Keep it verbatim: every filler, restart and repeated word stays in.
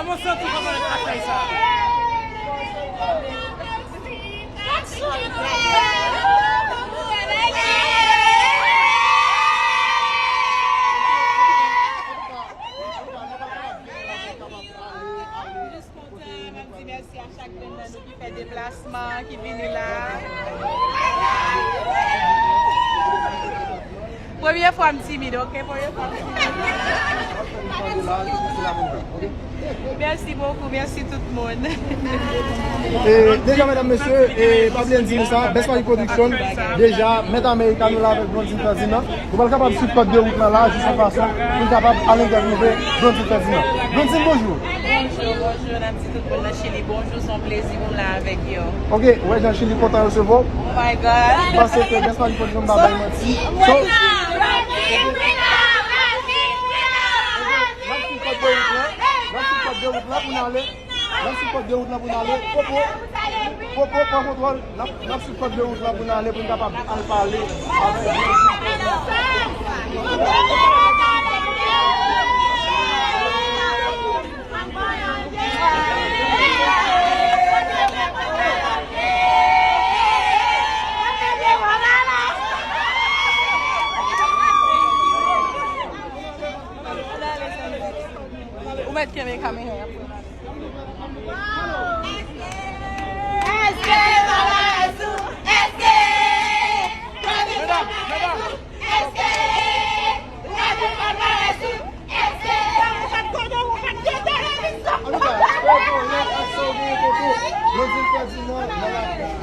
Konsantre kòman batay sa. M jis kontan, m ap di mèsi a chak grenn nan nou ki fè deplasman, ki vini la. Premye fwa m timid, ok? Premye fwa m timid. Mèsi bokou, mèsi tout moun. E, deja, medam, mesye, e, pa bliye n di nou sa, Best Party Production, deja, Mèt Amerika, nou la avèk Blondine Ferdinand. Nou pral kapab swiv kòd de wout lan la, jis an pasan, pou n kapab al entèvyouve Blondine Ferdinand. Blondine, bonjou. Bonjou, bonjou, n ap di tout moun nan Chili bonjou, se yon plezi pou m la avèk yo. Ok, ou wè jan Chili kontan resevwa w? Oh my God. Paske Best Party Production pa bay manti. So, n ap swiv kòd de wout lan, n ap swiv kòd de wout lan pou n ale. N ap swiv kòd de wout lan pou n ale. Popo, Popo, pran kontwòl. N ap, n ap swiv kòd de wout lan pou n ale, pou n kapab al pale avèk yo. Ou mèt kenbe kamera a pou m ale. Èske, èske, èske, èske, Blondine Ferdinand nan lakay.